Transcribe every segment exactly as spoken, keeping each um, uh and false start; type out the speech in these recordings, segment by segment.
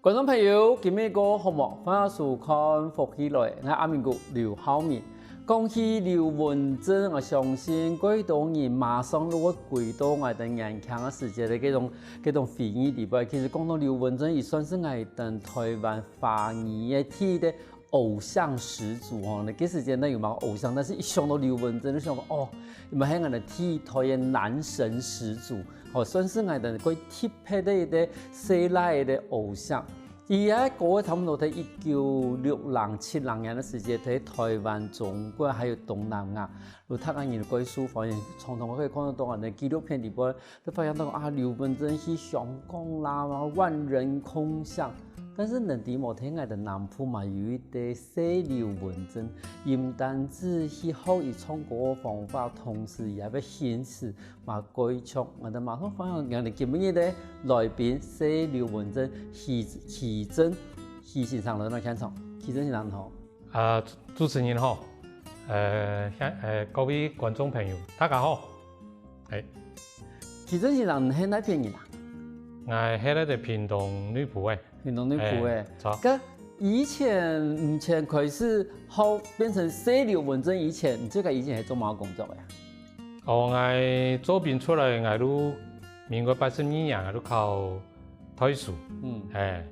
觀眾朋友，今晡日過好無？歡迎收看《福氣來了》，𠊎阿明哥劉浩明。講起劉文正，𠊎相信幾多人馬上就會歸到𠊎等年輕个時節个該種，該種回憶裡背。其實講到劉文正，佢算係𠊎等臺灣華語个第一个偶像始祖吼。該時節呢有麼个偶像，但是一想到劉文正，就想到哦，佢嘛係𠊎等第一代个男神始祖。 吼，算係𠊎等个特別个一个細倈仔个偶像。佢个歌仔差毋多在一九六零、七零年个時節，在臺灣、中國還有東南亞，有大家人个受歡迎。常常可以看得到恁呢紀錄片裡背，就發現到啊，劉文正去香港啦，萬人空巷。但是能知無，在𠊎等南部嘛有一个細劉文正，佢毋單止去學佢唱歌个方法，同時也會欣賞 嘛蓋強。𠊎等馬上歡迎𠊎等今晡日个來賓，細劉文正徐，徐正徐先生來到現場。徐正先生你好。啊，主持人好，呃，鄉，呃，各位觀眾朋友，大家好。哎，徐正先生，你係哪片人啊？𠊎係來自屏東內埔个。屏東內埔个。哎，著。該以前，以前開始好變成細劉文正以前，你最開以前係做麼个工作个啊？ 哦，𠊎做兵出來，𠊎就民國八十二年，𠊎就考大師，嗯。哎，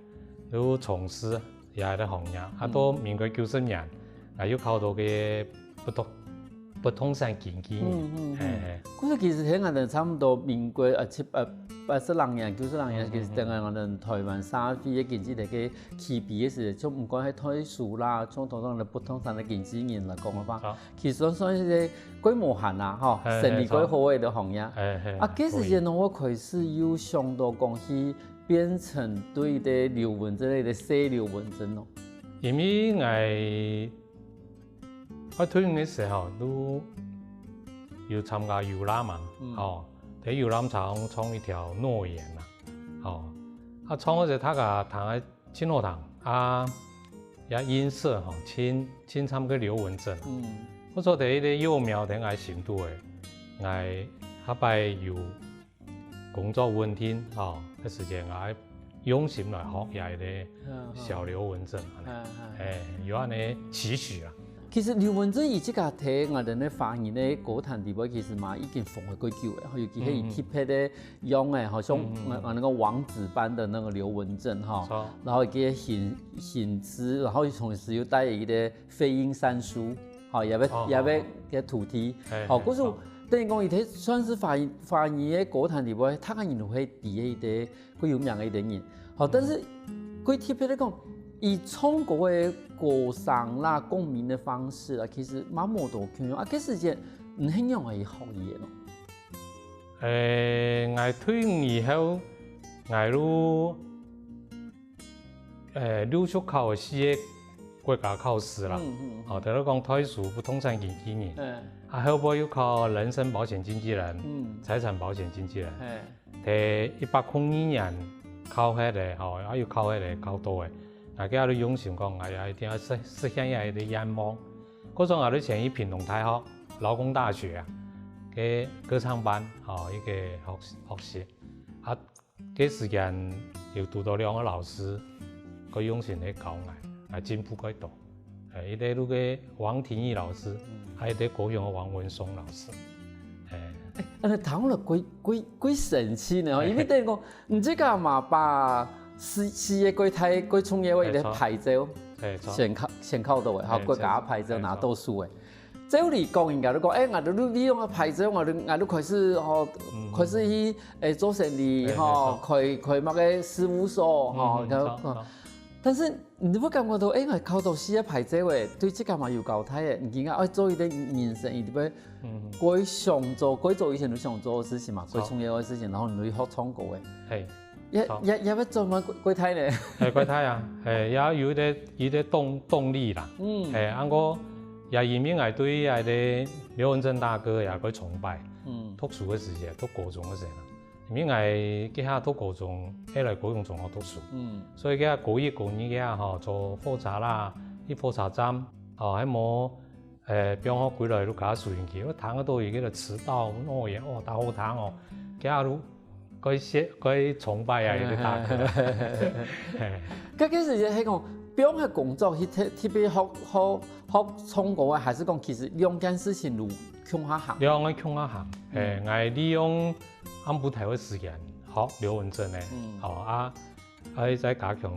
就從事這个行業。啊，嗯。到民國九十年，𠊎又考到个不動，不動產經紀人。嗯，嗯，嗯。哎，哎。故所其實現在个差毋多民國，呃，七，呃，八十零年、九十零年，嗯，嗯，其實等於𠊎等臺灣社會个經濟个起飛个時，就毋管係大師啦，像頭先个不動產个經紀人來講个話，好。 其實算係一个蓋無閒啊，吼，嘿，生理蓋好个一个行業。嘿，嘿，啊，該時節呢，𠊎開始有想到講去變成對个劉文正个細劉文正咯。因為𠊎，𠊎退伍个時候都有參加遊覽嘛，嗯。吼，在遊覽場唱一條《諾言》啊，吼，啊，唱个時大家聽个 盡好聽啊，也音色吼，盡，盡像个劉文正。嗯。故所在這个幼苗在𠊎心肚个，𠊎下擺有工作穩定吼，个時節，𠊎用心來學這个小劉文正，嗯，嗯。哎，有恁呢期許啊。其實劉文正佢自家在𠊎等个華語个歌壇裡背，其實嘛已經紅了蓋久了，尤其係佢特別个 樣仔，好像，嗯，嗯，嗯。呃，那個王子般的那個劉文正哈，是啊。然後一個形，形姿，然後同時又帶一個飛鷹山豬，好，也要，哦，也要哦，哦。个土地，嘿，好，故所，嘿，是啊。等於講，佢在算係華語，華語个歌壇裡背，大家人都會知个一個，蓋有名个一個人。好，嗯。但是，蓋特別个講，佢唱歌个歌聲啦，共鳴个方式啦，其實嘛無多共樣。啊，該時節，你係仰仔學佢个呢？ 誒，𠊎退伍以後，𠊎就，誒，陸續考四個國家考試啦。嗯，嗯，嗯。哦，等於講大師、不動產經紀人，嗯。啊，後背又考人身保險經紀人、嗯。財產保險經紀人。嗯。在一百空二年考核个，吼，啊，又考核个，考到个。啊，該下就用心講，哎呀，一定要實，實現這個願望。 故所𠊎就先去屏東大學勞工大學啊，个歌唱班，吼，一個學，學習。啊，該時間有堵到兩個老師，蓋用心个教𠊎，𠊎進步蓋多。誒，一個就个王庭義老師，嗯。還有一個高雄个王文松老師。誒。誒，恁呢聽落蓋，蓋，蓋神奇呢，吼，因為等於講，你這個嘛把四，四個蓋大、蓋重要个一個牌照，嘿，著。先考，先考到个，吼，嘿，國家牌照拿到手个。 照理講，應該就講，誒，𠊎就利用个牌照，𠊎就，𠊎就開始，吼，嗯。開始去，誒，做生理，嘿，吼，嘿，開，開麼个事務所，吼，嗯，嗯，著，著。但是你會感覺到，誒，𠊎考到四個牌照，誒，對自家嘛有交代，誒，你應該愛做一個人生，一定會，嗯，嗯。蓋想做，蓋做以前都想做个事情嘛，著。蓋重要个事情，然後你就去學唱歌，誒。嘿。 也，著。也，也愛轉換過，過大呢。誒，過大啊，誒，也有一個，一個動，動力啦。嗯。誒，毋過也因為𠊎對𠊎个劉文正大哥也蓋崇拜。嗯。讀書个時節，讀高中个時節啦，因為𠊎該下讀高中，係來高雄中學讀書。嗯。所以該下高一、高二該下吼，坐火車啦，去火車站，吼，還無，誒，放學歸來就摎收音機，𠊎聽得到佢該個遲到、諾言，哦，當好聽哦。該下就該謝、該崇拜啊，一个大哥。嘿。該个時節係講，放下工作去特、特別學、學、學唱歌啊，還係講其實兩件事情就共下行？兩个共下行，嘿，嗯。𠊎利用暗晡頭个時間學劉文正个，嗯。哦，啊，啊，再加強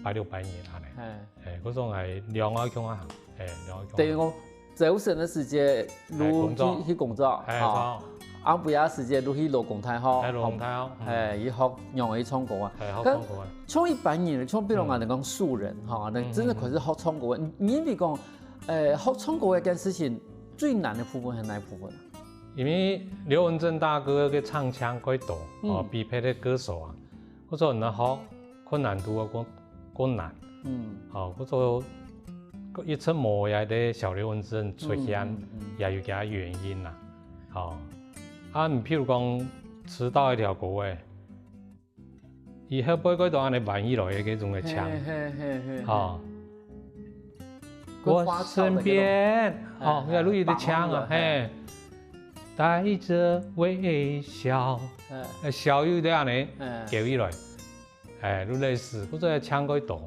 拜六拜日恁呢。嘿。嘿，故所𠊎兩个共下行，嘿，兩个共下行。等於講，朝晨个時節，就去、哎，工作。去工作，嘿，吼。著。暗晡夜時節，就去勞工大學，嘿，勞工大學，嗯。嘿，去學仰仔去唱歌啊。嘿，學唱歌啊。該像一般人，像比如講，嗯。𠊎等講素人，吼，該真个開始學唱歌个。嗯，嗯，嗯。你、你認為講，呃，學唱歌个這件事情最難个部分係哪一部分啊？因為劉文正大哥个唱腔較多，嗯。哦，比別个歌手啊， 故所你學困難度啊，較、較難。嗯。吼，故所一直無這个小劉文正出現，嗯，嗯，嗯。也有佢个原因啦。吼，啊，你譬如講，遲到一條歌仔，佢後背該段恁呢彎起來个該種个腔。嘿，嘿，嘿，嘿，嘿。吼。 佢花草个該種。我身邊，哦，哎，哎，有一个腔啊，百花路啊，嘿，帶著微笑，哎。呃，笑有這樣呢，哎。叫起來，哎，就類似，或者腔較多，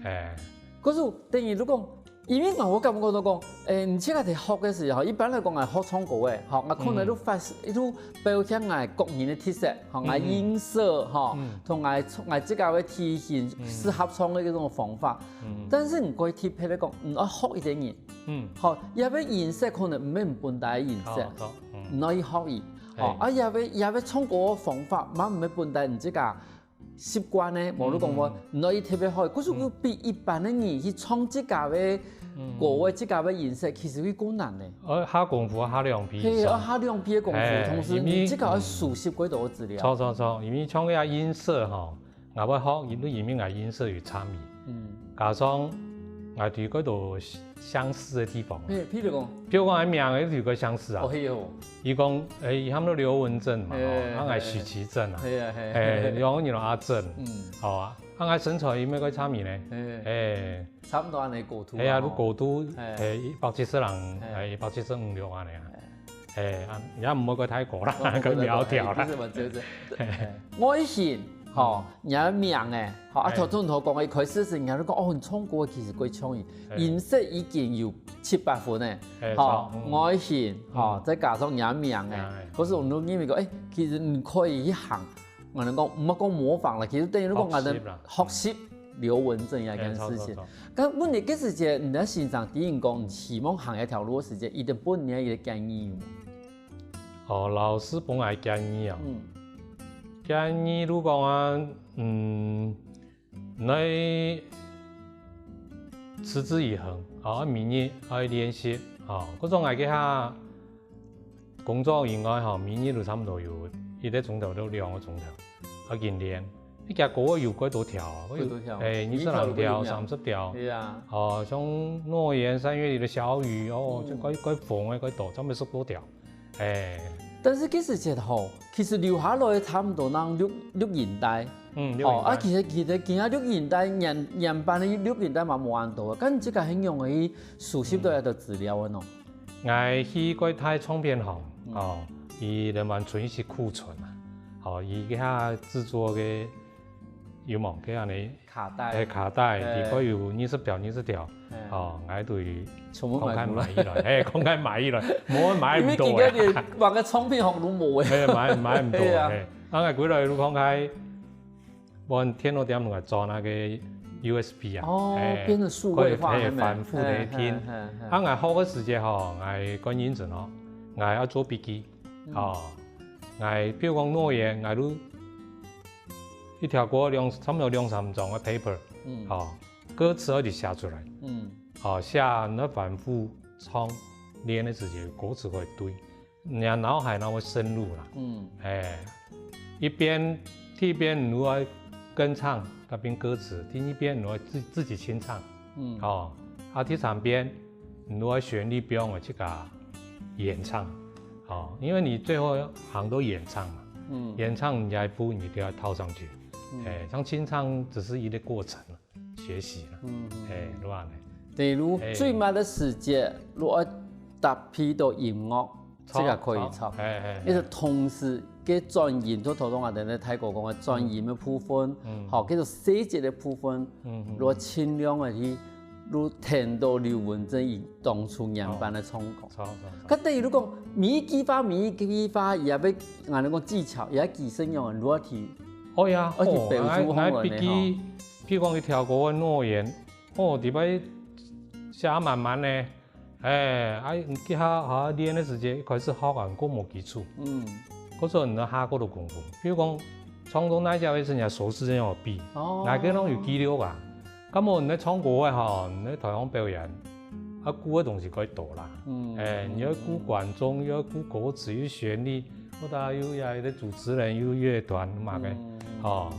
哎。可是等於如果，因為我感覺到講，誒，你這个在學个時候，一般來講，啊，學唱歌个，吼，啊，可能就發，就表現𠊎個人个特色，吼，𠊎音色，吼，嗯。同𠊎、𠊎自家个體型，嗯。適合唱个一種方法。 嗯。但是你過去特別个講，你愛學一个人，嗯。吼，這个音色可能毋係你本來个音色，哦，著，嗯。你愛去學佢，嘿。吼，啊，這个、這个唱歌个方法，嘛毋係本來你自家習慣个，無你講話，嗯，嗯，嗯。你愛去特別學，可是又比一般个人去唱自家个，嗯。歌个自家个音色，其實會較難呢。呃，下功夫，下兩倍以上。嘿，要下兩倍个功夫，嘿，同時你自家愛收集幾多資料。因為，嗯。著，著，著，因為像這音色吼， 𠊎會學，因為因為𠊎音色有差異。嗯。加上𠊎對較多相似个地方。譬、譬如講。譬如講，𠊎名个有較相似啊。哦，係哦。佢講，誒，佢喊做劉文正嘛，嘿，吼，啊，𠊎許其正啊。嘿啊，嘿。誒，兩个人阿正。嗯。吼，啊，啊，𠊎身材有無較差異呢？嘿。誒。差不多恁呢高度啊，係啊，吼。就高度，嘿。誒，一百七十零，嘿。誒，一百七十五六恁呢啊。嘿。 誒，啊，也毋好過太高啦，哦，過苗條啦。毋好過太高，誒，毋係，毋係，毋係，毋係。外形，吼，嗯。你个名誒，吼，啊，誒。頭、頭、頭講个，一開始係人家都講，哦，你唱歌其實較像佢，誒。音色已經有七八分誒，誒，吼，著，嗯。外形，吼，嗯。再加上你个名誒，誒。可是𠊎都認為講，誒，其實你可以去行，𠊎等講，毋好講模仿啦，其實等於如果𠊎等學習啦。學習 劉文正這件事情。哎，著，著，著。該問題，該時節，你个先生知你講，你希望行這條路个時節，佢等分你一个建議無？哦，老師分𠊎建議啊。嗯。建議就講啊，嗯，你愛持之以恆，哦，每日愛練習，哦，故所𠊎這下 工作以外吼，每日都差不多有一個鐘頭到兩個鐘頭，愛緊練。你厥歌有幾多條啊？幾多條？誒，二十零條、二十六條。三十條。對啊。哦，像諾言、三月裡的小雨，哦，嗯。這該、該紅个、該多，差不多十多條。誒。但是其實吼，其實留下來差不多能錄、錄音帶。嗯，錄音帶。哦，啊，其實、其實今下錄音帶，原、原版个錄音帶嘛無恁多，但這個很容易收集到一個資料个喏。 𠊎去過大唱片行，嗯。哦，佢兩萬存一息庫存啊，哦，佢這下製作个有無？該恁呢？卡帶。誒，卡帶，誒。裡背有二十條、二十條，誒。哦，𠊎對全部買過來。公開買起來，誒，公開買起來，無買毋到誒。因為今个連麼个唱片行都無誒。誒，買、買毋到誒，對啊。誒。啊，𠊎歸來就公開 往電腦店來裝那個U S B啊，哦，哎，變成數位化，可以，可以反覆地聽。嘿，嘿，嘿，嘿。啊，𠊎學个時節吼，𠊎較認真哦，𠊎愛做筆記，嗯。哦，𠊎比如講諾言，𠊎就一條歌兩、差不多兩三張个paper，嗯。哦，歌詞愛寫出來，嗯。哦，寫，你愛反覆唱，練个時節歌詞會對。 你个腦海那會深入啦。嗯。哎，一遍，第一遍你愛跟唱該片歌詞，第二遍你愛自、自己清唱。嗯。哦，啊，第三遍你愛旋律變个自家演唱。哦，因為你最後行到演唱嘛。嗯。演唱你那一步你一定要套上去。嗯。哎，像清唱只是一個過程。 學習啦。嗯，嗯，哎，嗯。就恁呢。等於哎。最慢个時節，就愛搭配到音樂，自家可以唱。係係，該个同時个轉音，就頭先𠊎等个大哥講个轉音个部分，嗯好，該个細節个部分，嗯落盡量个去錄聽到劉文正佢當初原版个唱功。錯錯錯。該等於如果每一句話，每一句話，也要𠊎等講技巧，也要提升用落去。哦呀，而且表哦，情好了呢那筆記，譬如講一條歌个諾言，哦，底背寫滿滿呢，哎，啊，你記下哈練个時節，一開始學啊，過無基礎，嗯，嗰時候你下過多功夫。比如講，唱到哪隻位置，你熟識人有比，哦哪個攏有記錄啊。咁麼你唱歌个吼，你台上表演，啊，顧个東西較多啦。嗯哎，你要顧觀眾，又要顧歌詞，又旋律，或者又要一個主持人，又樂團嘛个，嗯哦，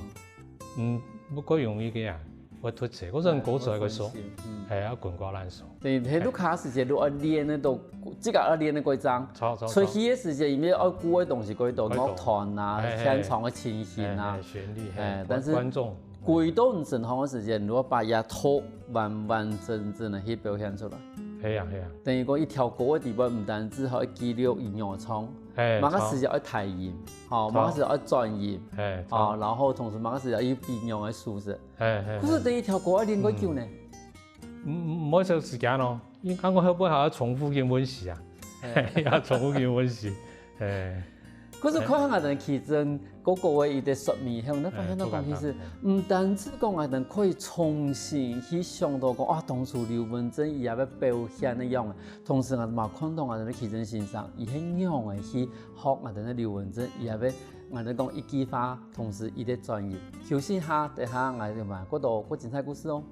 嗯，不過容易个呀，會突出，嗰陣歌詞个說，嗯。哎，要滾瓜爛熟。對，係錄卡時節，錄愛練个都，自家愛練个過程。錯錯錯。出去个時節，因為愛顧个東西過多，過多樂團啊，哎哎現場个情形啊哎，旋律，哎哎，但是觀眾，歸到你身上个時節，你愛把一套完完整整个去表現出來。係啊係啊，等於講一條歌个底背，毋單止好記錄音樂唱，哎，某個錯時節愛抬音，吼，錯某個時節愛轉音，哎，啊，錯，然後同時某個時節愛有變樣个舒適。哎哎，可是第一條歌愛練幾久呢？嗯，無少時間咯，因為剛剛後背還要重複英文寫啊，要重複英文寫，哎。可是看下𠊎等其中各個个一個說明後，你發現到講，哎其實毋單止講𠊎等可以重新去想到講啊，當初劉文正佢也愛表現个樣，同時𠊎嘛看到𠊎等个其中先生，佢係仰仔去學𠊎等个劉文正，佢也愛𠊎等講一句話，同時一個轉音。休息下，等下𠊎等嘛，過多過精彩故事哦。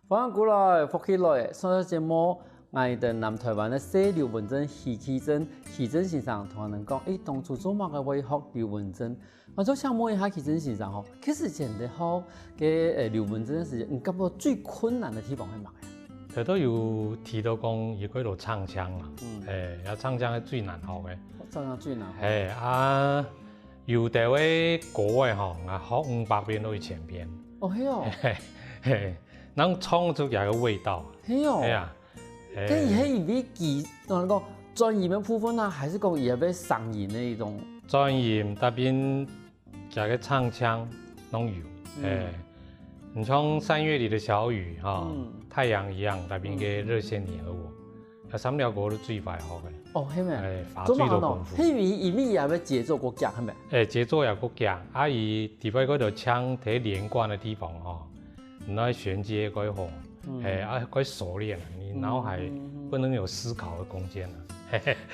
歡迎過來，福氣來！上隻節目，𠊎等南臺灣个細劉文正徐其正，徐正先生同𠊎等講，誒，當初做麼个會學劉文正？𠊎就想問一下徐正先生吼，其實前頭學个誒劉文正个時節，你感覺最困難个地方係麼个？頭頭有提到講，有幾多唱腔啦，嗯哎，要唱腔係最難學个，唱腔最難學。哎啊，有兜个歌个吼，𠊎學五百遍都一千遍，哦，係哦，嘿嘿，能唱出佢个味道，係哦。哎呀，哎該佢係因為佢，同你講轉音个部分啊，還係講佢个聲音个一種？轉音，tapi佢个唱腔攏有，哎，你像三月裡的小雨哈，太陽一樣，tapi个熱線你和我，該三條歌都最快學个，哦，係咩？哎，花做麼个呢？最多功夫。係因為因為佢个節奏較遽，係咩？哎，節奏也較遽，啊，佢底背嗰條腔在連貫个地方吼，你愛銜接該好，哎，啊，該熟練，你腦海不能有思考的空間啊。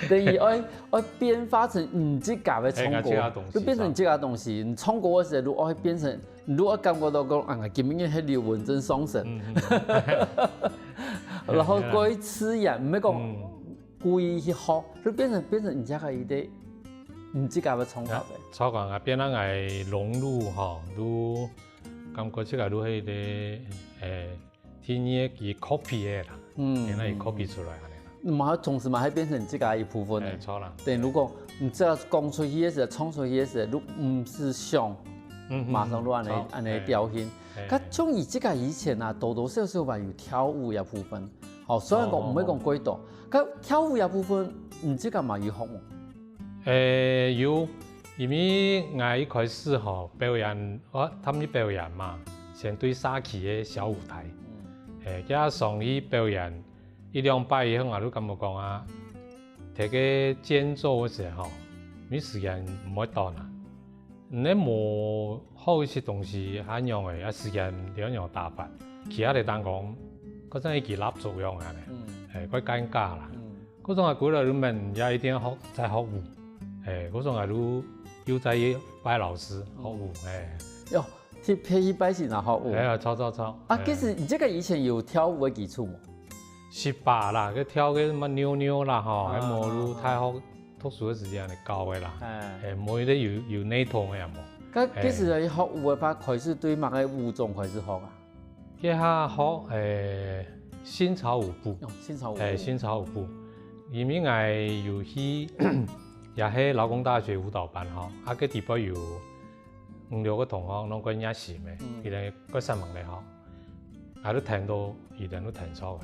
等於愛愛變化成你自家个唱歌，哎，自家東西就變成你自家東西。你唱歌个時候，如果愛變成，如果感覺到講，啊，今日係劉文正上身，嗯嗯然後過自然，毋係講嗯故意去學，就變成變成你自家个一個，你自家个唱法个。超講啊，變成愛融入吼，都感覺這個都係一個，誒，天然个copy个啦，嗯原來copy出來安尼啦。嘛，同時嘛，還變成你自家一部分呢哎，。錯啦。等於如果你這講出去个時，唱出去个時，你毋係想嗯馬上就安尼錯安尼調性。哎佢像你自家以前啊，多多少少嘛有跳舞个部分。好，雖然講毋會講幾多，該跳舞个部分，你自家嘛有學無？誒，有，因為𠊎一開始吼表演，我參與表演嘛，先對社區个小舞台，誒，加上去表演一兩擺以後，𠊎就感覺講啊，這個間奏个時候，你時間毋會短啊。你無好一些東西，還樣誒，啊時間點樣打發，其他个當講，好像一支蠟燭樣安尼，誒，怪尷尬啦。 嗰種啊，過來入門也一定要學，再學舞。誒，嗰種啊，又又再拜老師學舞，誒。喲，去配一拜先啊，學舞。哎呀，超超超！啊，其實你這個以前有跳舞个基礎無？十八啦，佢跳个什麼扭扭啦吼，啊還無入大學讀書个時節恁樣教个啦。欸。欸，無一个有，有系統个也無。該，欸。該時學舞个話，開始對麼个舞種開始學啊？該下學，欸，新潮舞步。哦，新潮舞步。欸，新潮舞步。因為𠊎有去，也係勞工大學舞蹈班吼，啊，該底背有五六个同學，攏過熱心个，嗯。佢等過煞猛个吼。 啊，就聽到佢等就聽著个。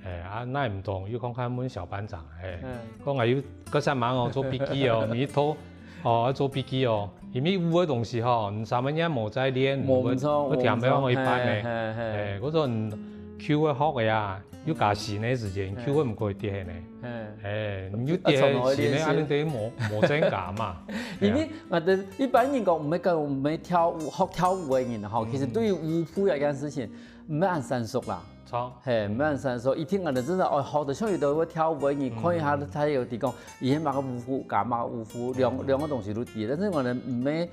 欸，啊，哪毋懂，又看看問小班長，欸，嗯。講啊，有過煞猛哦，做筆記哦，每一套，哦，愛做筆記哦。因為舞个東西吼，你三個月無再練，無，毋錯，會，會忝到一半呢。無，毋錯，嘿，嘿，嘿。欸，𠊎說你舊个學个啊，又加新个時間，嘿。舊个毋可以跌呢。嘿。欸，你又跌新个，啊，你等於無，無增加嘛。因為，係啊。𠊎等一般人講，毋會講，毋會跳舞，學跳舞个人吼，嗯。其實對於舞步這件事情， 毋係恁生疏啦。著。嘿，毋係恁生疏，一定𠊎等真个愛學的，像有兜會跳舞个人，嗯。看一下佢有在講，佢係麼个舞步，加麼个舞步，兩，嗯。兩个東西都知。但是𠊎等毋係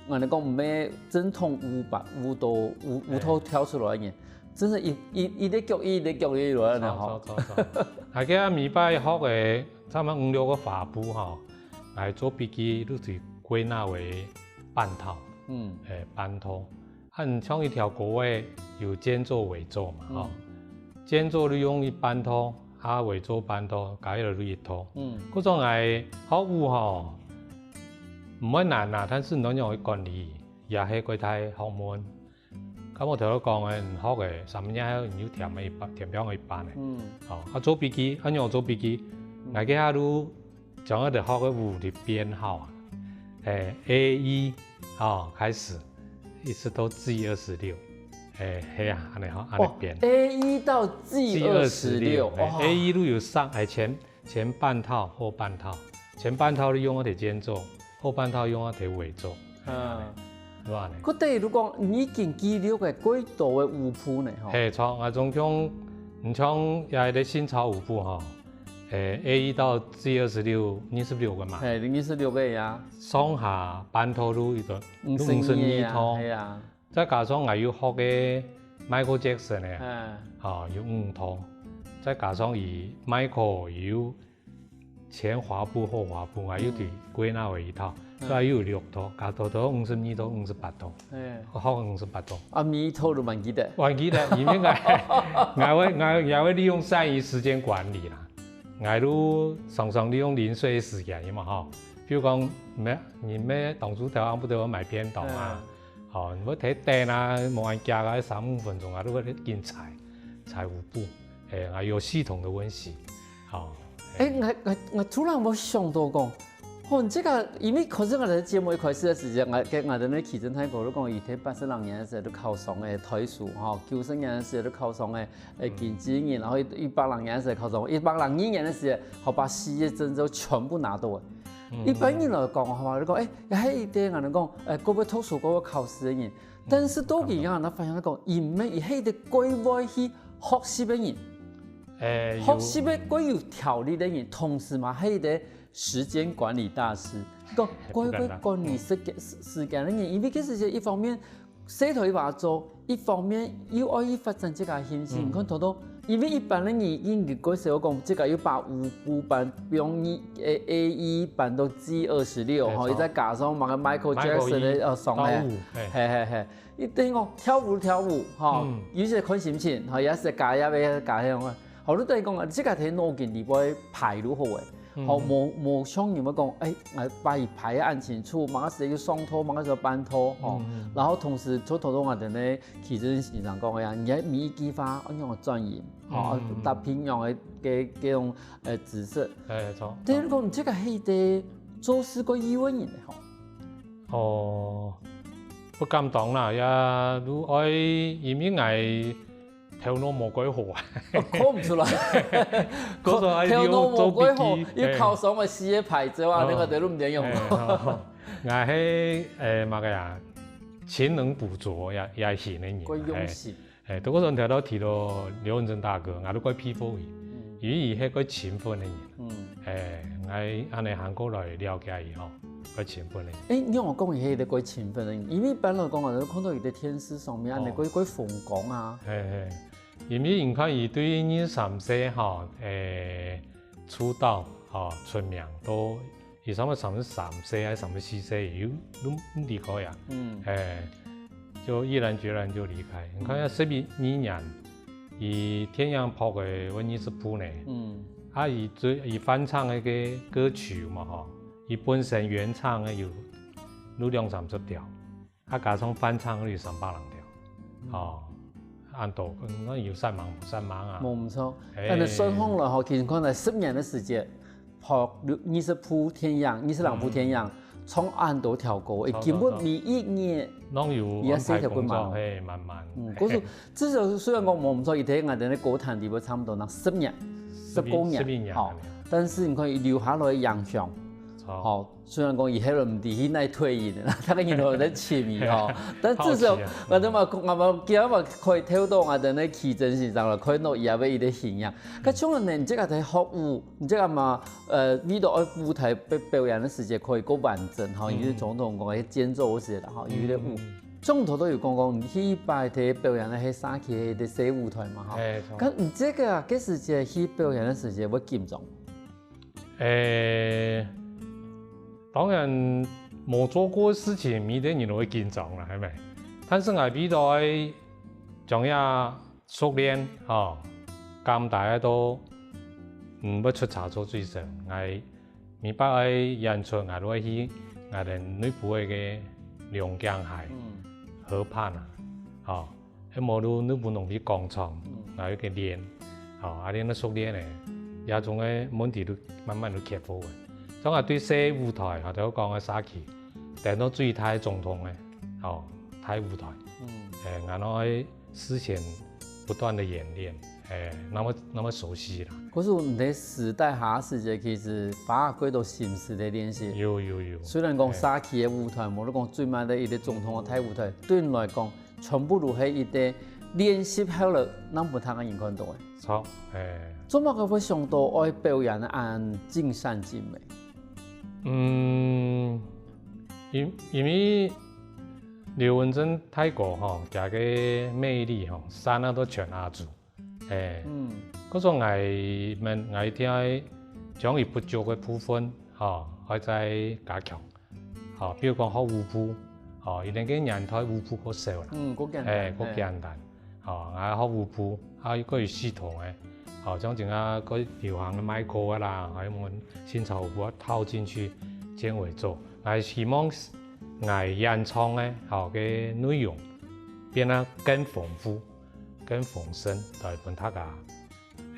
，𠊎等講毋係正統舞吧，舞蹈，舞，舞蹈，嘿。跳出來个人，真个一，一，一隻腳一隻腳一落來个吼。著，著，著，著。啊，該每擺學个，差不多五六个花步吼，來做筆記，就係歸納為半套。嗯。欸，半套。 啊，你像一條歌仔，有間奏、尾奏嘛，吼。嗯。間奏你用一半套，啊，尾奏半套，加起來就一套。嗯。故所𠊎學舞吼，毋會難啊，但是你仰會管理，也係幾大學問。該𠊎頭先講个，你學个三個月後，你又忝个一半，忝忝个一半呢。嗯。吼，啊，做筆記，啊，仰做筆記？嗯。𠊎該下就 將𠊎等學个舞的編號啊，欸，A一，哦，開始，一直到G二十六，欸，係啊，恁樣吼，恁樣編。哦，A一到G二十六，G二十六，欸，哇。A一就有上，欸，前，前半套、後半套，前半套你用个係間奏，後半套用个係尾奏，嗯。係吧呢？該等於講你已經記錄个幾多个舞步呢，吼。嘿，著，啊，總共，你像這个新潮舞步吼， 欸，A一到G二十六，二十六个嘛。嘿，二十六个呀。上下半套就一个，五十二个呀，五十二套。嘿呀。再加上𠊎有學个Michael Jackson个，嗯。吼，有五套。再加上佢Michael有前滑步、後滑步，𠊎有對歸納為一套，嗯。所以又有六套，加到到五十二套、五十八套。 嘿。學五十八套。啊，每一套都還記得。還記得，因為𠊎，𠊎會，𠊎，𠊎會利用善於時間管理啦。𠊎就常常利用零碎時間，有無吼？比如講，你乜，你乜當初頭暗晡頭買便當啊，嗯。吼，你會忒等啊，無恁遽啊，三五分鐘啊，你會緊踩，踩舞步，欸，啊，有系統的溫習，吼。欸，𠊎，𠊎，𠊎突然有想到講， 吼，這个，因為可是𠊎等節目一開始个時節，𠊎，跟𠊎等个奇珍大哥就講，佢在八十六年个時候就考上个台師，吼，九十年个時候就考上个，欸，經紀人，然後一，一百零年个時候考上，一百零二年个時候，好，把四个證照全部拿到了。嗯。一般人來講，吼，就講，欸，也係一定，𠊎等講，欸，各位讀書，各位考試个人，但是到今啊，𠊎發現講，佢毋係，佢係一个蓋會去學習个人。欸，有。學習个蓋有條理个人，同時嘛，係一个 時間管理大師，講，嘿，該會管理時間，時，時間个人，因為其實一方面，細頭一把做，一方面又愛去發展自家个興趣。嗯。你看，頭頭，因為一般个人應該過少講，自家又把舞步搬，比如你，A，A一搬到G二十六，吼，嘿，著。佢再加上麼个Michael Jackson个，Michael一，呃，上个，到五，嘿。嘿，嘿，嘿。 一定哦，跳舞跳舞，吼，嗯。有時看心情，吼，也係加一下，加一下。好，你等於講啊，自家在腦筋裡背排就好誒。嗯。吼，無，無像你們講，欸，𠊎排排恁清楚，麼个時候上套，麼个時候半套，吼。嗯。然後同時，就頭先𠊎等呢，奇珍先生講个呀，你愛每一句話，愛用轉音，吼，嗯，嗯，嗯。搭平常个，个，个種，呃，姿勢。欸，著。等於講，這个係得做事个有個人的，吼。 哦，不敢當啦，也就愛，因為𠊎頭腦無蓋好啊。哦，看毋出來。故所愛頭腦無蓋好，做筆記，又考上了四个牌照啊，嘿。那個得論點用。嘿，哦，𠊎係，欸，麼个啊，勤能補拙，也，也行个人，蓋用心。嘿。 欸，不過頭先提到，提到劉文正大哥，𠊎都蓋佩服佢，嗯。因為佢係蓋勤奮个人。嗯。欸，𠊎恁樣行過來了解佢吼，蓋勤奮个人。欸，你有講佢係一個蓋勤奮个人，因為一般來講啊，看到佢在電視上面，恁樣，哦。蓋，蓋風光啊。嘿，嘿，因為你看佢對二三歲吼，欸，出道，吼，出名到佢差不多三十三歲還係三十四歲，又毋離開啊。嗯。哎，就毅然決然就離開。你看，嗯。十一年，佢電影拍个有二十部呢。嗯。啊，佢最，佢翻唱个歌曲嘛，吼，佢本身原唱个有，有兩三十條。 啊，加上翻唱个有三百零條。哦，恁多，嗯，該有煞猛無煞猛啊？無毋著。哎。恁樣算下來吼，其實看來十年个時節，拍二十部電影，二十零部電影，嗯。唱恁多條歌，欸，差不多。根本每一年攏有安排工作，也寫條歌嘛。嘿，慢慢。嗯，可是至少雖然講無毋著，佢在𠊎兜个歌壇裡背差不多能十年，十一，十過年，十一年吼，但是你看佢留下來个影響，著。吼， 雖然講佢後來毋知去哪退隱啦，大家人都在尋佢吼，但至少好奇啊。𠊎兜嘛，𠊎嘛，今日嘛可以透過𠊎兜个奇珍先生來看到佢个一個形象。該像呢，你這個在學舞，你這個嘛，呃，為著愛舞台表，表演个時節可以較完整吼，嗯。因為總統講个間奏个時節啦吼，有一個舞。嗯。總統都有講講，你第一擺在表演个係社區个小舞台嘛吼。嘿，著。該你這個啊，該時節去表演个時節會緊張？ 欸，當然，無做過个事情，每個人都會緊張啦，係無？但是𠊎為著愛將佢熟練，吼，減低到，嗯，會出差錯最少。𠊎每擺愛演出，𠊎都會去𠊎兜內埔个龍江溪，嗯。河畔啊，吼。 係無就你分人去廣場，嗯。然後去練，吼，啊，練到熟練呢，這種个問題就慢慢就克服了。像𠊎對細舞台，或者講个社區，等到最大个總統个，吼，大舞台，嗯。欸，𠊎愛事先不斷个演練，欸，那麼，那麼熟悉啦。可是你个時代下時節，其實花過多心思个練習。有，有，有。雖然講社區个舞台，無論講最慢个一個總統个大舞台，對你來講， 全部都係一個練習後了，正分大家人看到个。著，欸。做麼个會想到愛表演恁盡善盡美？嗯，因，因為劉文正大哥吼，佢个魅力吼，散啊到全亞洲。欸，嗯。故所𠊎，𠊎一定愛將佢不足个部分，吼，愛再加強。 吼，比如講學舞步，吼，以前个年代舞步較少啦。嗯，較簡單。欸，較簡單。吼，𠊎學舞步，啊，又較有系統个，吼，像這下較流行个Michael个啦，還有𠊎新潮舞步啊，套進去健尾做。𠊎希望𠊎演唱个，吼，个內容變得更豐富、更豐盛，來分大家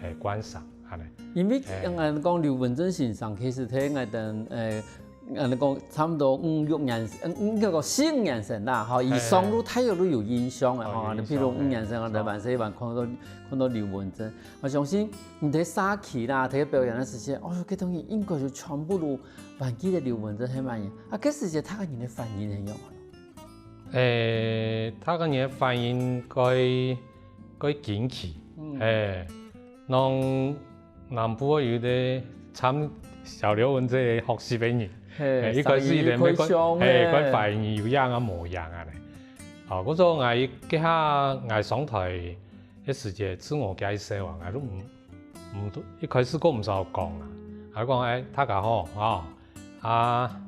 欸，觀賞，恁呢。因為，欸。嗯，講劉文正先生，其實在𠊎兜，欸，嗯，講差不多五六年，嗯，應該講四五年生啦，吼，以上都大約都有印象个，吼，哦，有印象，譬如五年生，欸，𠊎兜還細還看到，看到劉文正。𠊎相信你在社區啦，在表演个時節，哦，該東西應該就全部都還記得劉文正係麼人。啊，該時節大家人个反應係仰般？欸，大家人个反應該，該驚奇，嗯。欸， 像南部有一個參小劉文正个學習个人，嘿，欸，一開始佢兜乜講，生意開張，欸，嘿。講華語有影啊無影啊咧。哦，故所𠊎該下𠊎上台个時節，自我介紹啊，𠊎都毋，毋，一開始都毋曉講啊，𠊎講，欸，大家好，哦，啊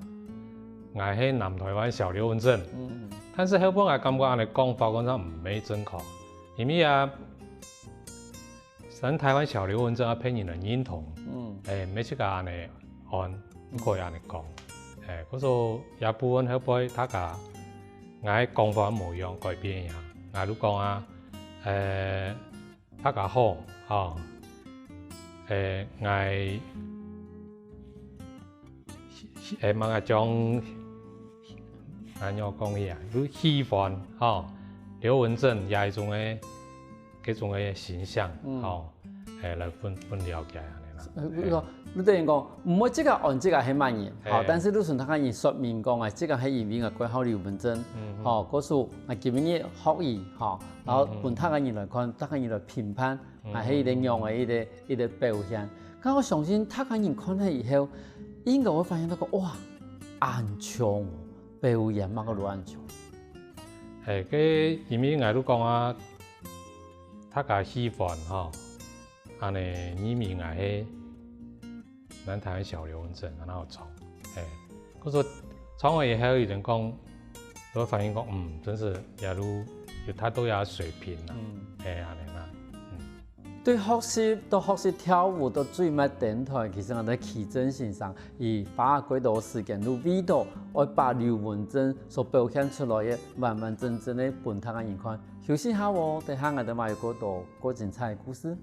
，𠊎係南台灣小劉文正。嗯。但是後尾𠊎感覺恁呢講法，講得毋係正確，因為啊， 像台灣小劉文正愛別人來認同，嗯。欸，毋係自家恁呢安，毋可以恁呢講。欸，故所這部分後背大家，𠊎講法無樣改變一下，𠊎就講啊，欸，大家好，吼，欸，𠊎 欸，麼个將，恁樣講起啊，就喜歡，吼，劉文正這一種个，這種个形象，嗯。吼，欸，來分，分了解恁呢啦。呃，嘿。你等於講，毋會自家安自家係麼人，吼，嘿。但是你同大家人說明講，欸，這個係因為𠊎蓋好劉文正，嗯，嗯。吼，故所，啊，今日學佢，吼，然後分大家人來看，嗯。大家人來評判， 嗯。啊，係一個樣个一個，一個表現。但𠊎相信大家人看了以後，應該會發現到講，哇，恁像哦，表演麼个都恁像。嘿，該因為𠊎都講啊，大家喜歡吼，恁呢認為𠊎係南台灣小劉文正，然後唱，哎，故所唱了以後，有人講，就會反映講，嗯，真是也有，有達到這水平啦，嗯，哎，恁樣啦，嗯。對學習，到學習跳舞，到最尾登台，其實𠊎兜奇珍先生，佢花幾多時間，都為到愛把劉文正所表現出來个完完整整个分大家人看。休息下哦，等下𠊎兜還有更多更精彩个故事。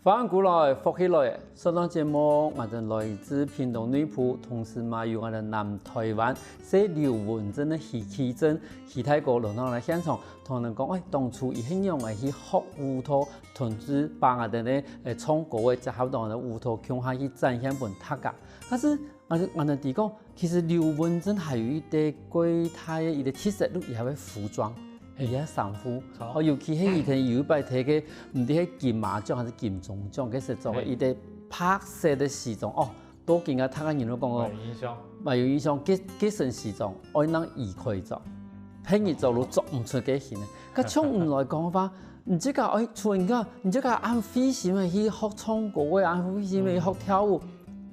歡迎歸來，福氣來！上段節目，𠊎等來自屏東內埔，同時嘛有𠊎等南台灣細劉文正个徐奇珍，徐大哥來到𠊎等現場，同𠊎等講，哎，當初佢係仰仔去學舞蹈，同時把𠊎等个，誒，唱歌个結合到𠊎等舞蹈，共下去展現分大家。但是，𠊎，𠊎等知講， 其實劉文正還有一個蓋大个一個特色，就係佢个服裝，係。佢个衫褲。著。哦，尤其係以前有一擺提个，毋知係金馬獎還係金鐘獎，該時著个一個白色个西裝，哦，到今个大家人都講哦，蠻有印象。蠻有印象，該，該身西裝，愛拿佢開著，別人做都做毋出該型个。該像你來講个話，你自家愛，像你講，你自家恁費心个去學唱歌个，恁費心个去學跳舞，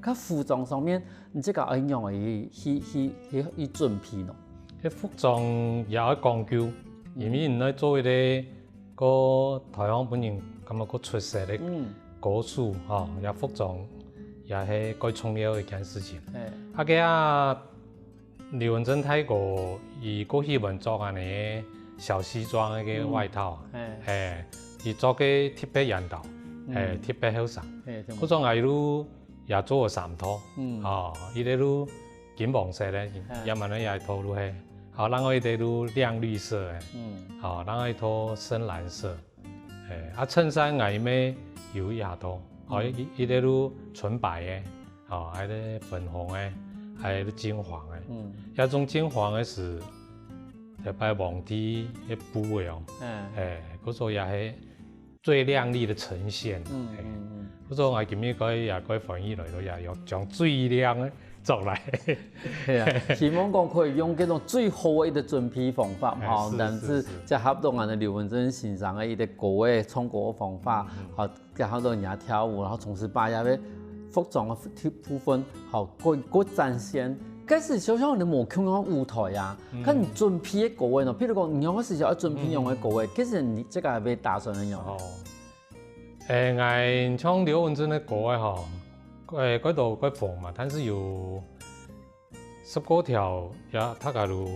該服裝上面， 你自家愛仰仔去，去，去，去，去準備呢？該服裝也愛講究，因為你愛做一個，个台灣本人感覺較出色个歌手，吼，這服裝也係蓋重要个一件事情。啊，該啊，劉文正大哥，佢過去有著恁呢小西裝个外套，係，佢著个特別緣投，係，特別後生。係，故所𠊎就 也做了三套，嗯，哦，一個就金黃色个，嗯，也蠻个也一套就係，好，另外一個就亮綠色个，嗯，好，另外一套深藍色，誒，啊，襯衫𠊎乜有一下套，哦，一，一個就純白个，哦，還有粉紅个，還有金黃个，嗯，該種金黃个係，就拜皇帝个布个哦，嗯，誒，故所也係 最亮麗的呈現。嗯，嗯，嗯。故所𠊎今日个也个翻譯來个，也有將最亮个做來。係啊，希望講可以用這種最好个一個準備方法，吼，但是結合到𠊎等劉文正先生个一個歌个唱歌个方法，吼，結合到人家跳舞，然後同時把這個服裝个部分，吼，過，過展現。該時想想你無共樣舞台啊， 看你準備个歌仔呢，譬如講你仰个時節愛準備仰个歌仔，其實你這個會打算个樣。哦，誒，𠊎唱劉文正个歌仔吼，誒，該都該紅嘛，但是有十過條也大家都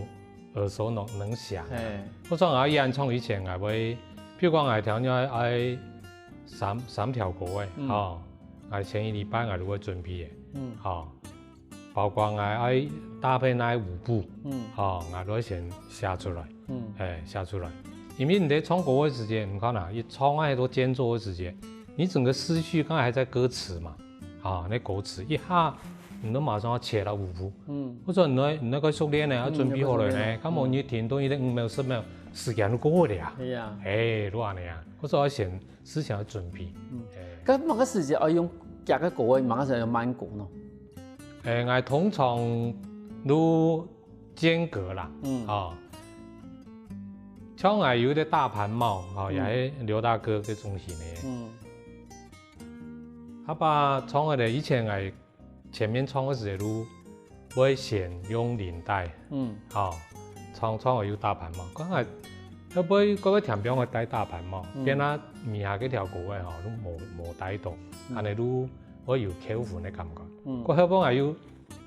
耳熟能能詳。嘿，我想𠊎演唱以前，𠊎會，譬如講𠊎條愛愛三三條歌仔，吼，𠊎前一禮拜𠊎就會準備个，嗯，吼。 包括𠊎愛搭配哪舞步，嗯，吼，𠊎都愛先寫出來，嗯，誒，寫出來。因為你在唱歌个時節，你看啊，一唱啊，很多間奏个時節，你整個思緒剛才還在歌詞嘛，啊，那歌詞一下，你都馬上要切到舞步，嗯，或者你那你那個熟練呢，要準備好了呢，那麼你停頓一個五秒、十秒，時間都過了啊，係啊，誒，都恁樣啊，或者要先思想要準備，嗯，誒，該麼个時節愛用遽个歌，麼个時節愛用慢歌呢？ 誒，𠊎通常都間隔啦，嗯，啊，像𠊎有一個大盤帽，啊，也係劉大哥个造型个。嗯，啊，把唱个咧，以前𠊎前面唱个時節都會先用領帶，嗯，啊，唱唱个有大盤帽，剛才會不會各位聽眾會戴大盤帽，變啊，尾下這條歌个吼，都無無戴到，恁呢都 會有扣分个感覺。嗯，過後尾還有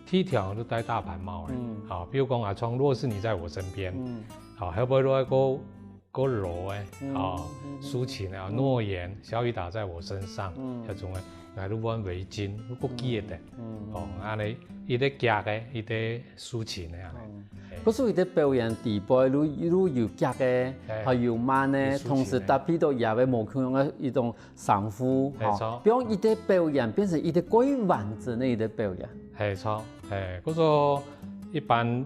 第一條就戴大盤帽个，嗯，好，比如講啊，唱《若是你在我身邊》，嗯，好，後尾落來个過老个，哦，抒情个，諾言，小雨打在我身上，該種个，𠊎都換圍巾，都過記得。哦，恁呢一個遽个，一個抒情个恁呢。嘿。故所佢个表演底背，都都有遽个，還有慢个，同時搭配到也个無共樣个一種聲符，吼，比方一個表演變成一個過完整个一個表演。係，著，係，故所一般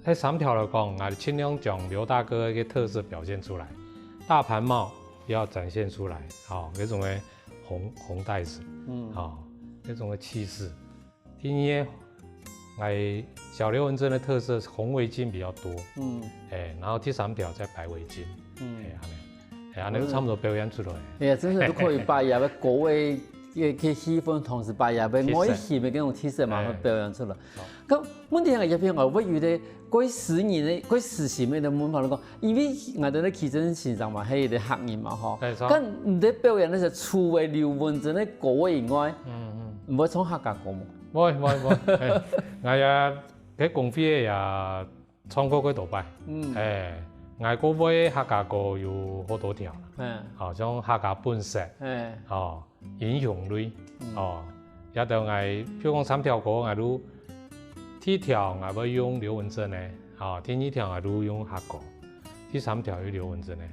該三條來講，𠊎盡量將劉大哥个特色表現出來，大盤帽要展現出來，吼，該種个紅紅帶子，嗯，吼，該種个氣勢。第二，𠊎小劉文正个特色紅圍巾比較多，嗯，欸，然後第三條再白圍巾，嗯，欸，恁呢，欸，恁呢差不多表演出來。哎呀，真的都可以把這个歌个个个氣氛，同時把這个外形个該種特色嘛，會表演出來。 該問題係，這片𠊎會有兜過私人个、過私心个問法，講，因為𠊎兜个奇珍先生嘛，係一個客人嘛，吼。該你兜表演該兜除了劉文正个歌以外，毋會唱客家歌無？會會會，𠊎也該公會也唱過幾多擺，欸，𠊎歌會客家歌有好多條，嗯，好像客家本色，欸，哦， 英雄淚，哦，這兜𠊎，譬如講三條歌，𠊎都第一條𠊎會用劉文正个，哦，第二條𠊎都用客歌，第三條又劉文正个。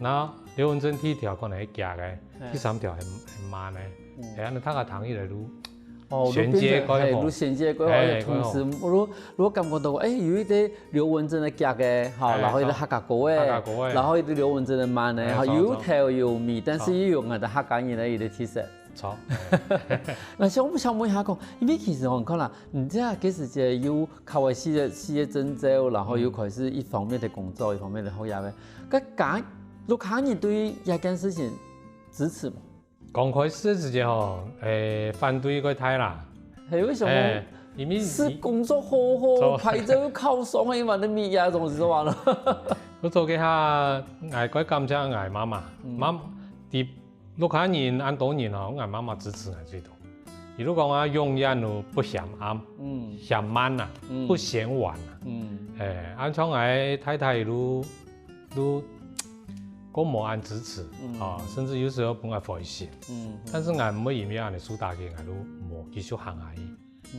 該劉文正第一條可能係遽个，第三條係係慢个，係恁呢大家聽起來都哦，銜接蓋好，都銜接蓋好，同時我都我感覺到，欸，有一個劉文正个遽个，吼，然後一個客家歌个，客家歌个，然後一個劉文正个慢个，吼，有頭有尾，但是又有𠊎兜客家人个一個特色。 著。𠊎想想問一下講，因為其實吼，你看啦，你這个時節又考完四個四個證照，然後又開始一方面个工作，一方面个學業个，該家屋下人對這件事情支持無？剛開始个時節吼，欸，反對較大啦。係為什麼？欸，因為係工作好好，牌照又考上个嘛，你乜也總係話咯。我做該下，𠊎蓋感謝𠊎媽媽，媽，在 屋下人恁多人吼，𠊎媽媽支持𠊎最多。佢都講啊，永遠都不嫌晏，嫌慢啊，不嫌晚啊。欸，恁像𠊎太太都都較無恁支持，啊，甚至有時候分𠊎灰心。但是𠊎毋會因為恁呢受打擊，𠊎都無繼續行下去。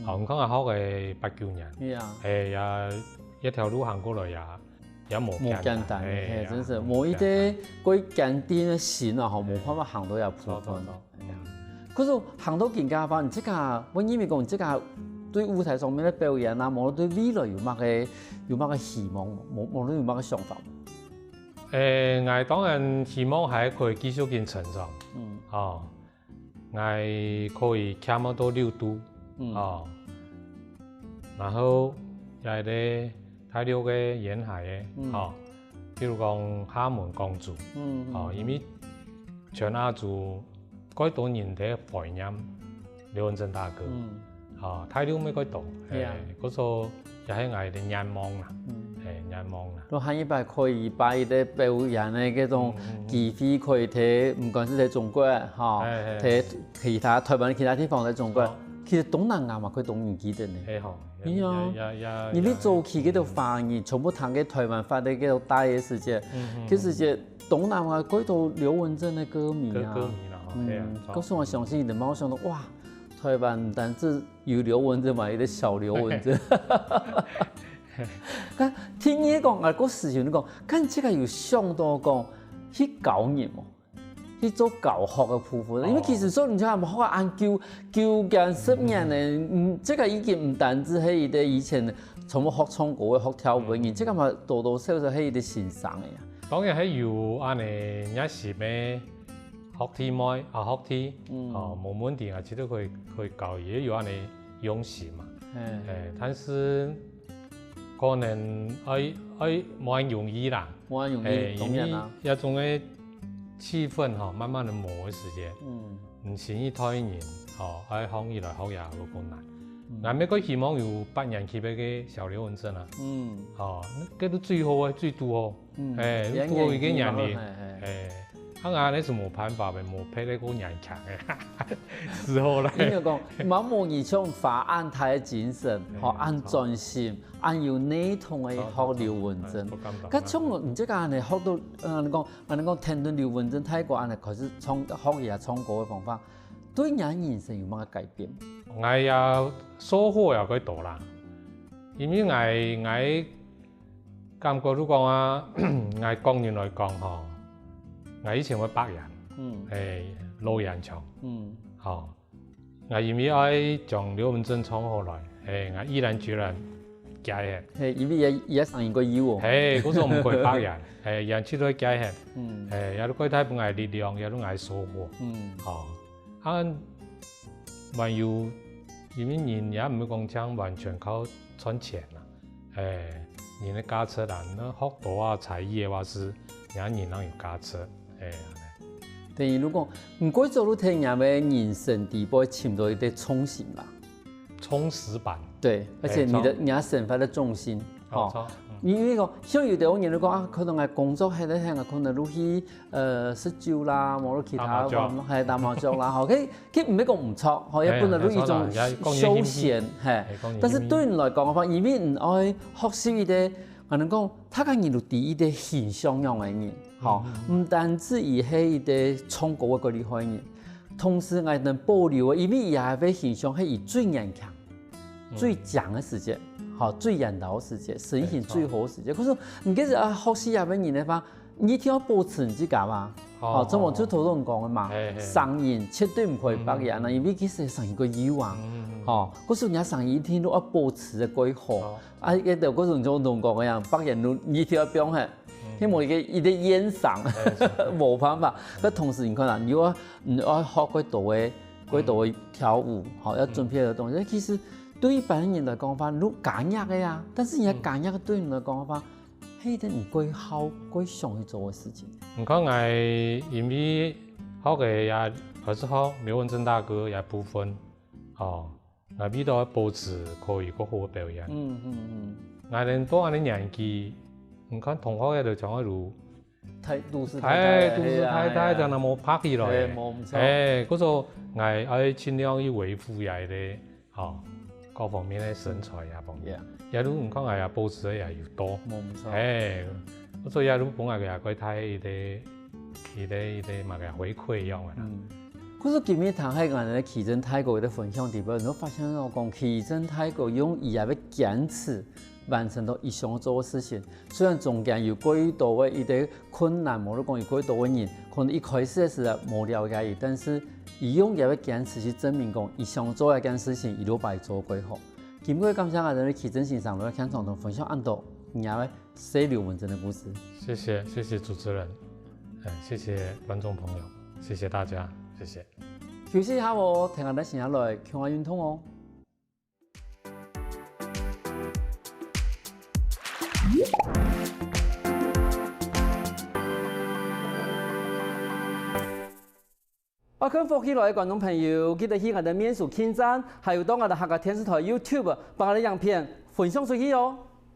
哦，你看𠊎學个八九年，係啊，係呀，一條路行過來呀，也無無簡單，係，真係無一個過堅定个心啊，吼，無辦法行到這步。著著著，嗯。可是行到今个話，你自家，我認為講你自家對舞台上面个表演啊，無論對未來有麼个有麼个希望，無無論有麼个想法？欸，𠊎當然希望還可以繼續緊成長，嗯，哦。 𠊎可以徛到六度，哦，然後也係大陸个沿海个，哦，比如講廈門、廣州，哦，因為全亞洲蓋多人在懷念劉文正大哥，哦，大陸乜蓋多，係啊，故所 也係𠊎个願望啦，係願望啦。若下一擺可以把一個表演个這種機會，可以在，毋管係在中國，吼，在其他臺灣其他地方，在中國，其實東南亞嘛，可以當然記得呢。係吼，係啊，因為早期該兜華語全部聽个臺灣話个該兜大个時節，其實這東南亞蓋多劉文正个歌迷啊，歌迷啦，係啊，故所𠊎相信你兜嘛會想到，哇，臺灣毋單止 有劉文正嘛，有一個小劉文正。該聽你講，啊，故事有你講，看這個有想到講去教人無？去做教學个部分，因為其實說你像學恁久，九年、十年呢，嗯，這個已經毋單止係一個以前全部學唱歌个、學跳舞个人，這個嘛多多少少係一個先生个呀。當然還有恁呢熱心个 學弟妹啊，學弟，哦，無問題啊，絕對可以可以教，也有恁呢用心嘛。欸，但是可能愛愛無恁容易啦，無恁容易，當然啦，因為這種个氣氛吼，慢慢个磨个時間，嗯，你新一代人吼，愛學起來學也有困難。𠊎乜較希望有八年級个小劉文正啊，嗯，哦，該都最好个，最堵好。 嗯，欸，多一個年齡，欸，啊，𠊎恁仔就無辦法个，無別个過年輕个時候咧。應該講，嘛無你像花恁大个精神，吼，恁專心，恁有系統个學劉文正。該像你這个恁仔學到，呃，你講，恁仔講聽到劉文正大哥恁仔開始唱，學佢唱歌个方法，對你人生有麼个改變？𠊎也收穫也較多啦，因為𠊎𠊎感覺如果啊，𠊎個人來講吼，𠊎以前會白煙，嗯，誒，老煙槍，嗯，吼，𠊎因為愛將劉文正唱好來，誒，𠊎毅然決然戒忒。嘿，因為佢佢聲音較幼哦。嘿，故所毋會白煙，誒，煙就會戒忒，嗯，誒，也都過大分𠊎力量，也都𠊎收穫，嗯，吼，啊，還有，因為人也毋會講像完全靠賺錢啦。 誒，人个價值啊，你學到啊才藝个話係，人人有價值，誒，恁仔。等於如果你過早就在人个人生底背尋到一个重心吧。充實版。對，而且你的，誒，你的生活的重心，哦，吼，錯，嗯。因為講，像有的人就講啊，可能𠊎工作係咧，係啊，可能就去，呃，食酒啦，無論其他，打麻將。還打麻將啦，吼，可以 佢毋係講毋著，吼，也本來係一種休閒，嘿。但是對你來講个話，因為你愛學習一个，可能講，大家人都知一个形象樣个人，吼，毋單止佢係一个唱歌个厲害人，同時𠊎能保留个，因為佢个形象係佢最年輕、最靚个時節，吼，最緣投个時節，身形最好个時節。可是你其實啊，學習這个人个話， 你一定愛保持你自家嘛。哦，哦，正話就頭先講个嘛，嘿，嘿。聲音絕對毋可以白煙啊，嗯。因為其實聲音較幼啊。嗯，嗯，嗯。吼，故所人家聲音一定都愛保持个較好。哦。啊，該就故所就同講个樣，白煙你一定愛放忒，嗯。因為一个，一个煙嗓，嘿，是。無辦法。該同時你看啊，你又愛，你又愛學較多个，較多个跳舞，吼，要準備个東西。嗯。其實對一般人來講个話，你加入个呀，但是人家加入个對你來講个話， 係一个你較好、較想去做个事情。你看𠊎因為學个也，還係學劉文正大哥這部分，哦，𠊎為著愛保持可以較好个表演。嗯，嗯，嗯。𠊎連到恁仔年紀，你看同學个就像个如，太，都市太太，哎，都市太太，係啊，係啊。這樣無拍起來。哎，無毋著。哎，故所𠊎愛盡量去維護這个 吼，各方面个身材啊方面。Yeah。也就你看𠊎也保持个也有多。無毋著。嘿，所以也就分𠊎个也過大一个，一个，一个麼个回饋樣个啦。嗯。故所今日聽係𠊎个奇珍大哥个分享底背，你會發現到講奇珍大哥用佢个堅持完成到佢想做个事情。雖然中間有過多个一个困難，無論講有過多个人，可能一開始个時候無了解佢，但是佢用佢个堅持去證明講，佢想做一件事情，佢就會做較好。今晡日感謝𠊎等个奇珍先生來現場同分享恁多你个細劉文正个故事。謝謝，謝謝主持人，哎，謝謝觀眾朋友，謝謝大家，謝謝。休息一下哦，聽𠊎等先來共下運動哦。 愛看福氣來个觀眾朋友，記得去𠊎等面書網站，還有到𠊎等客家電視台YouTube，幫𠊎等影片分享出去哦。